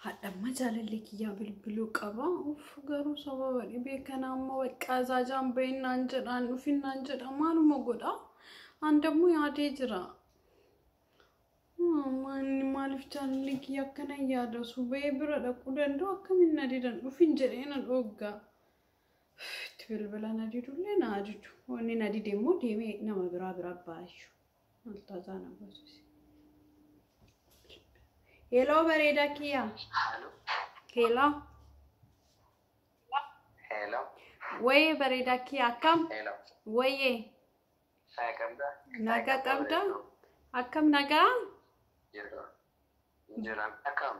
Hadhamma jaalalli kiyyaa bilbiluu qaba. Uff, garuu sababa dhibee kanaa ammoo bakka azaajaan bahinnaan jedhaan dhufinnaan jedha, maaluma godha? An dammoo yaadee jira. Manni maaliif jaalalli kiyya akkana yaada? Osoo bahee bira dhaquu danda'u akkamiin na didan, dhufin jedhee na dhooggaa. Itti bilbila, na didullee na didu. Wanni na dide immoo deemee nama biraa bira baay'u. Maltaataa na goosise. Hello, bareedaa kiyya. Hello. Hello. Hello. Wayee, bareedaa kiyya, akkam? Hello. Wayee. Nagaa qabdaa? Nagaa qabdaa? Akkam, nagaa? Jira. Jira. Akkam?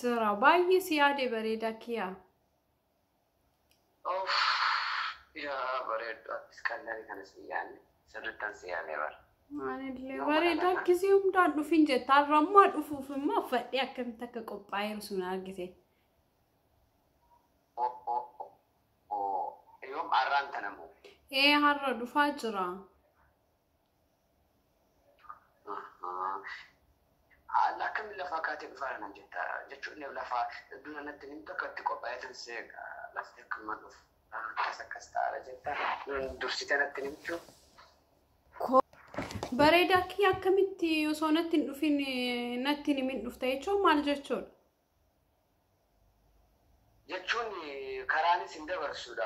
Jira. Baay'ee si yaade, bareedaa kiyya. Of, yaa bareedu, atis kallari kana si yaanne, sirrittan si yaanne bara. Anillee, bareedaa, gisee hundaan dhufin jetta. Har'ammaa dhufuuf immoo uffadhee akkamitti akka qophaa'eeru sun argite. Yoom, har'aan tana moo? Ee, har'a dhufaa jira. Haala akkamiin lafaa kaatee dhufaa nan jetta jechuun, lafaa dura natti nimtu, akka itti qophaa'ee tan seeqa, lafti akkuma dhufu akkas akkas ta'aadha jetta, dursite natti nimtu. Bareedaa kiyya, akkamitti osoo natti hin dhufin, natti hin himin dhufta jechuun maal jechuudha? Jechuun karaanis hin dabarsudha.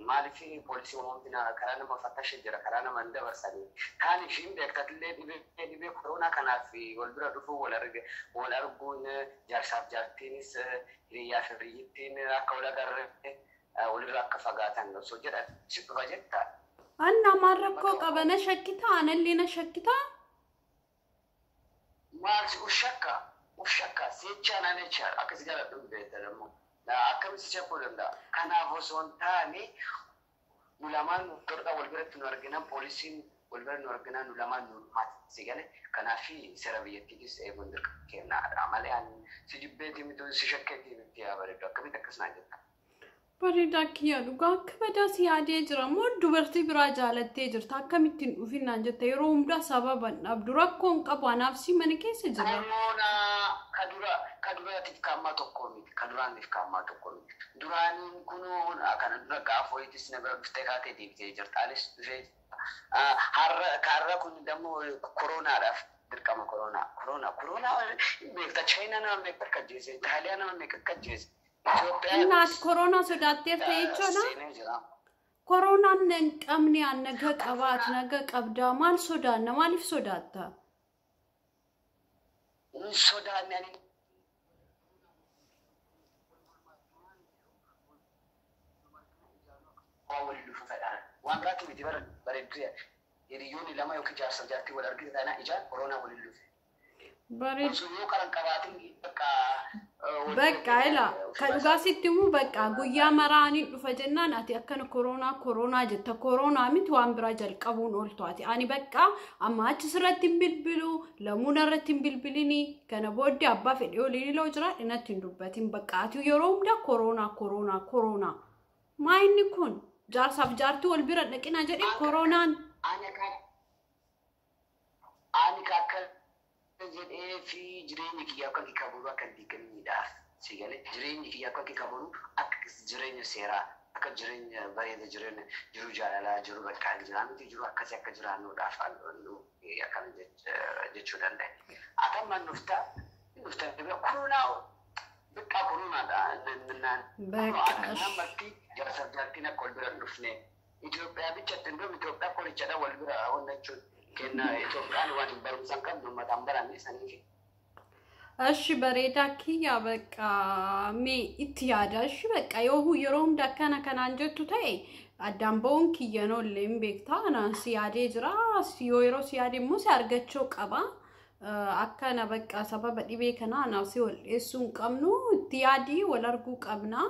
Maaliif, poolisii uumamti karaa nama fattashe jira, karaa nama hin dabarsanii. Kaan ishiin beektatillee dhibee koronaa kanaaf wal bira dhufuu, wal arge wal arguun, jaarsaaf jaartiinis hiriyyaa fi hiriyyittiin akka wal agarre, walirra akka fagaatan osoo jedhan si dhufa jetta. Anna maal rakkoo qaba, na shakkitaa? Anallee na shakkitaa? Maal si ushakka ushakka seechaa naan jecha, akka si jaaladhu beekta dammoo. Akkamitti si shakkuu danda'a? Kanaaf osoo hin taane, nu lamaan torqa wal biratti nu arginan, poolisiin wal bira nu arginan, nu lamaan nu dhumaati si gale. Kanaaf seera biyyattiitis eeguun dirqama kennaadha malee ani si jibbeetii miti, si shakkeetii miti. Yaa bareedu, akkamitti akkas naan jetta? Bareedaa kiyya, dhugaa akka badaa si yaadee jira moo dubartii biraa jaalattee jirta? Akkamittiin dhufin naan jetta? Yeroo hundaa sababa hin dhabdu, rakkoo hin qabu, anaaf si mana keessa jira. Koroonaa ka dura ka duraatiif ka ammaa tokko miti. Ka duraaniif ka ammaa tokko miti. Duraaniin kunoo kana dura gaafa wayiitis na bira dhuftee kaatee deebitee jirta. Anis dhufee har'a har'a kun dammoo koroonaadhaaf dirqama, koronaa koronaa koronaa beekta, Chaayinaa nama meeqa akka ajjeese, Itaaliyaa nama meeqa akka ajjeese. Innaati koronaa sodaatteerta jechuudha. Seenee jira. Koronaan hin qabne, an naga qabaat, naga qabdaa, maal sodaanna? Maaliif sodaatta? Hin sodaanne ani. Waan waliin dhufu fedhaan. Waan biraatti miti bara, bareedduu, hiriyoonni lama yookiin jaarsa jaartii wal argite taanaan ijaan koronaa waliin dhufe. Bareedu. Osoo yoo karan qabaatin bakka. Bakka ila ka dhugaa sitti immoo, bakka guyyaa maraaniin dhufa jennaan ati akkana koronaa koronaa jetta. Koronaa miti, waan biraa jalqabuun ooltu ati. Ani bakka amma achi sirratti hin bilbilu, lamuuna irratti hin bilbilini. Kana booddee abbaa fedhii oliin iloo jira, natti hin dubbatin. Bakka ati yeroo hunda koronaa koronaa koronaa. Maa inni kun jaarsaaf jaartii wal bira dhaqina jedhe koronaan. Ani akka jedhee fi jireenyi kiyya akka kabaru, akka hin diigamniidhaaf si galee, jireenyi kiyya akka kabaru, akka jireenya seeraa, akka jireenya bareeda, jireenya jiru, jaalalaa jiru, bakka jiraannuti jiru akkasii akka jiraannuudhaaf akkana jechuu danda'e. Atamman dhuftaa dhuftaa koronaa, bakka koronaadha. Bakka. Namatti jaarsaaf jaartiin akka wal bira hin dhufne, Itoophiyaa bichatti hin dhufu, Itoophiyaa qorichadha wal bira honnachuun kenna. Itoophiyaan waan hin barumsa hin qabne, uummata hin baranne saniif. Ashi, bareedaa kiyya, bakka mee itti yaada. Ashi, bakka yoo yeroo hunda akkana kanaan jettu ta'e, addaan ba'uun kiyyanoo illee hin beektaa. Anaan si yaadee jira. Yoo yeroo si yaade immoo si argachuu qaba. Akkana bakka sababa dhibee kanaa anaaf si wal dheessuu hin qabnu. Itti yaadii, wal arguu qabna.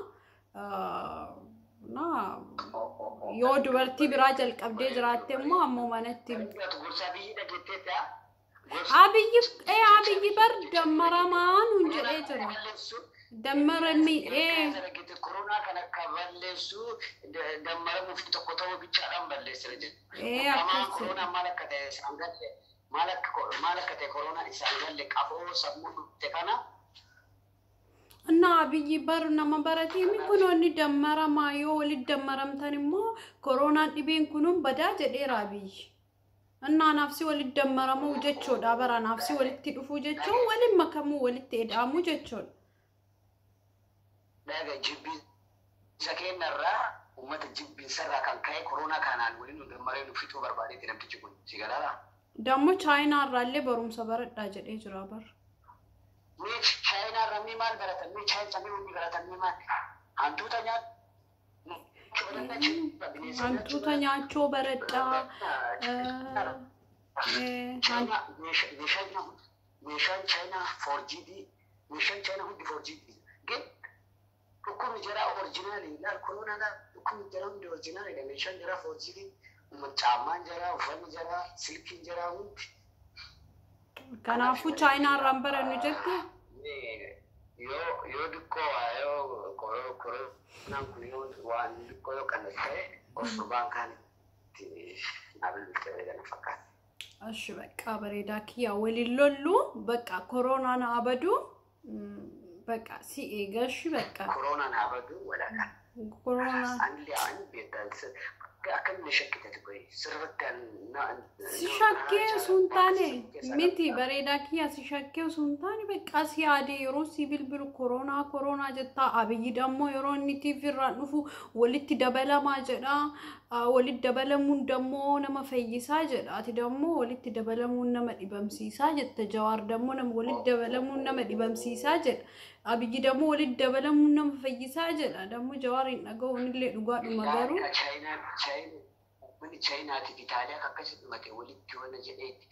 Yoo dubartii biraa jalqabdee jiraatte immoo ammoo manatti. Gorsaa biyyi dhageetteetta. Abiyyi, Abiyyi bar dammaramaa nuun jedhee jira. Dammarami ee. Koronaa kan akka balleessu dammaramuuf tokko ta'uu bichaadhaan balleessina jechuudha. Ee, akkas. Koronaan maal akka ta'e isaan galle, maal akka ta'e koronaan isaan galle, qaboo sammuu dhufte kana. Abiyyi bar nama barateemi kunoonni dammaramaa yoo walitti dammaramtan immoo koronaan dhibeen kunuun badaa jedheera Abiyyi. Innaa naafsi walitti dammaramuu jechuudha bara naafsi walitti dhufuu jechuun waliin makamuu walitti eda'amuu jechuudha. Dhaga jibbiinsa keenyarraa uummata jibbiinsarraa kan ka'e koronaa kanaan waliin nu dammaree nu fixuu barbaadeeti namtichi kun si galaadha. Dammoo Chaayinaa irraallee barumsa baradhaa jedhee jira bara. Mee Chaayinaa irraa mee maal baratan? Mee Chaayinaa mee wanni baratan mee maal? Hantuuta nyaachuu. Hantuuta nyaachuu baradhaa. Meeshaan Chaayinaa 4GD, meeshaan Chaayinaa hundi 4GD. Gin dhukkubni jaraa oriijinaali laal koronaa dhukkubni jaraa hundi oriijinaalidha. Meeshaan jaraa 4GD, caammaan jaraa, uffanni jaraa, silkiin jaraa hundi. Kanaafuu Chaayinaa irraan barannu jette. Yoo xiqqoo yoo koronaan kun yoo waan xiqqoo yoo kan ta'e osoo baan kaanitti naa bilbilte bareeda fakkaata. Ashi bakka bareedaa kiyya waliin lollu bakka koronaan abadu bakka si eegashi bakka. Koronaan abadu walaka. Koronaan. Anillee ani beektaa akkamiin shakkitati koyi sirriitti. Si shakkee osoo hin taane miti bareedaa kiyya, si shakkee osoo hin taane bakka si yaade yeroo si bilbilu koronaa koronaa jettaa. Abiyyi dammoo yeroo inni TV irraan dhufu walitti dabalamaa jedha, walitti dabalamuun dammoo nama fayyisaa jedha, ati dammoo walitti dabalamuun nama dhibamsiisaa jetta. Jawaar dammoo nama walitti dabalamuun nama dhibamsiisaa jedha, Abiyyi dammoo walitti dabalamuun nama fayyisaa jedha. Dammoo Jawaar hin dhaga'uun illee dhugaadhuma garuu. Chaayinaa manni Chaayinaatiif Itaaliyaa akkasi dhumate walitti wanna jedheetti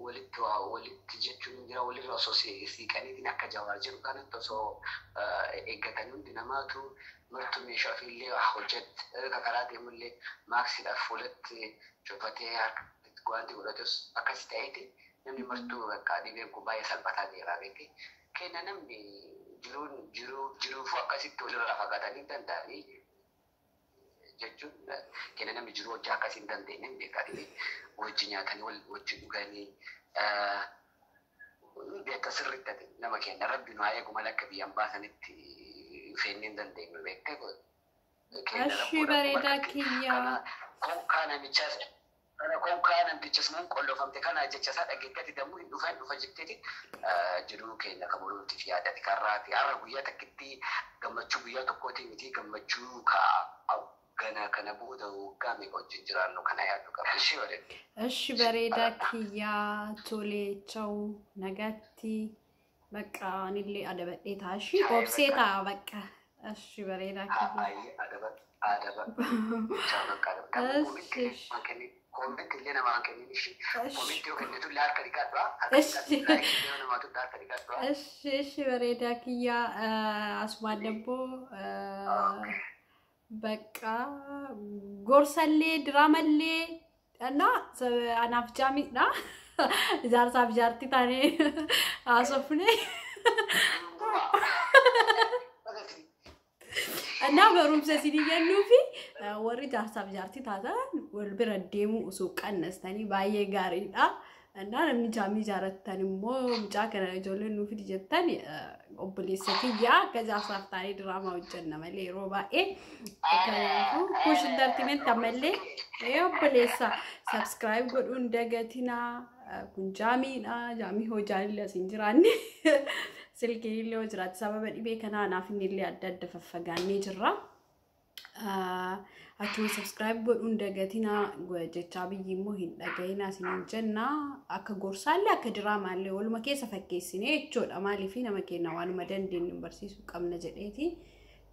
walitti waa walitti jechuun jira walirra osoo siiqaniitiin akka Jawaar jedhu kanatti osoo eeggatanii hundi namaatu martu meeshaa ofiillee hojjette karaa deemullee maaksiidhaaf fuulatti cufatee harkatti guwaanti godhate akkas ta'eeti namni martuu bakka dhibeen kun baay'ee salphataa deemaa beekte. Kenna namni jiruun jiruu jiruufuu akkasitti walirraa fagaatanii danda'anii jechuun kenna namni jiru hojii akkasii hin dandeenye beekanii wajji nyaatanii wajji dhuganii beekta sirriitti ati nama kenna rabbi nu haa eegu malee akka biyyaan baasanitti feennee hin dandeenyu beekte. Ashi bareedaa kiyya. Konkaa namichaas kana konkaa namtichas mun qollofamte kana jecha isaa dhageettati dammoo hin dhufa hin dhufa jetteeti jiruu keenya kan boruutiif yaadate karraati har'a guyyaa takkitti gammachuu guyyaa tokkooti miti gammachuu ka gana kana booda waggaa meeqa wajjin jiraannu kana yaaddu qabna ishee bareedu. Ashi bareedaa kiyyaa, tolee, chau, nagaatti. Bakka anillee adabadhee ta'a. Ashi obsee ta'a bakka. Ashi bareedaa kiyya. Ayi adaba adaba. Chau bakka adaba. Comment illee namaan kennin ishee. Comment yoo kennitu illee harka dhiqadhaa. Harka dhiqadhaa. Illee namaatu harka dhiqadhaa. Ashi bareedaa kiyyaa, asumaan dabboo bakka gorsallee diraamallee እና anaaf jaamidha. Jaarsaaf jaartii taanee haasofne. እና barumsa isinii kennuu fi warri jaarsaaf jaartii taatan wal bira deemuu osoo qannastanii baay'ee gaariidha. እና namni jaamii jaarattan immoo mucaa kana ijoolleen nuuf fidi jettan obboleessa kiyyaa akka jaarsaaf taanee diraamaa hojjenna malee yeroo baay'ee. Kanaafuu Kush Entertainment ammallee obboleessa subscribe godhuun dagatinaa. Kun jaamiidha. Jaamii hoo jaalillee as hin jiraanne. Silkiin illee hoo jiraate sababa dhibee kanaa anaaf inni illee adda adda faffagaannee jirra. Achuma subscribe godhuun dagatinaa jechaa biyyi immoo hin dhaga'inaa isiniin jenna. Akka gorsaallee akka diraamaallee waluma keessa fakkeessinee jechuudha. Maaliif nama keenya waanuma dandeenyu barsiisuu qabna jedheeti.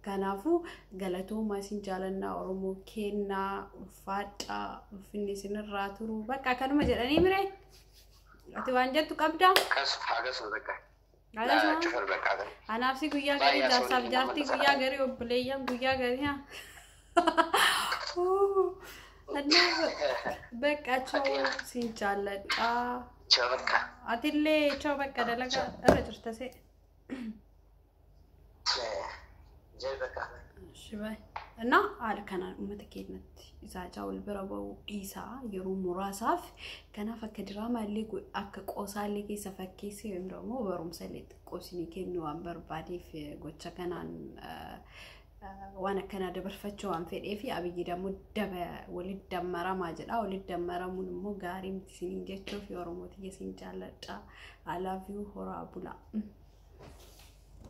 Kanaafuu galatooma, isin jaalannaa, Oromoo kennaa ulfaadhaa, ulfinni isinirraa turu bakka akkanuma jedhanii mire. Ati waan jettu qabdaa? Akkasuma bakka. Cufar bakka. Anaafsi guyyaa garii jaarsaaf jaartii, guyyaa garii obboleeyyan, guyyaa garii haa. Bakka choo siin jaalladha. Choo bakka. Atillee choo bakka, dalagaa irra jirta see. Jee bakka. Shi bye. Innaa haala kanaan uummata keenyatti izaajaa wal bira ba'uu dhiisaa yeroo muraasaaf. Kanaaf akka diraamaa illee, akka qoosaa illee keessa fakkeessee yookiin immoo barumsa illee xiqqoo isinii kennu waan barbaadeef, gocha kanaan waan akkanaa dabarfachuu waan fedhee fi Abiyyi dammoo daba walitti dammaramaa jedha. Walitti dammaramuun immoo gaarii miti isiniin jechuuf. Oromoo tiyya, isin jaalladha. I love you, horaa bulaa.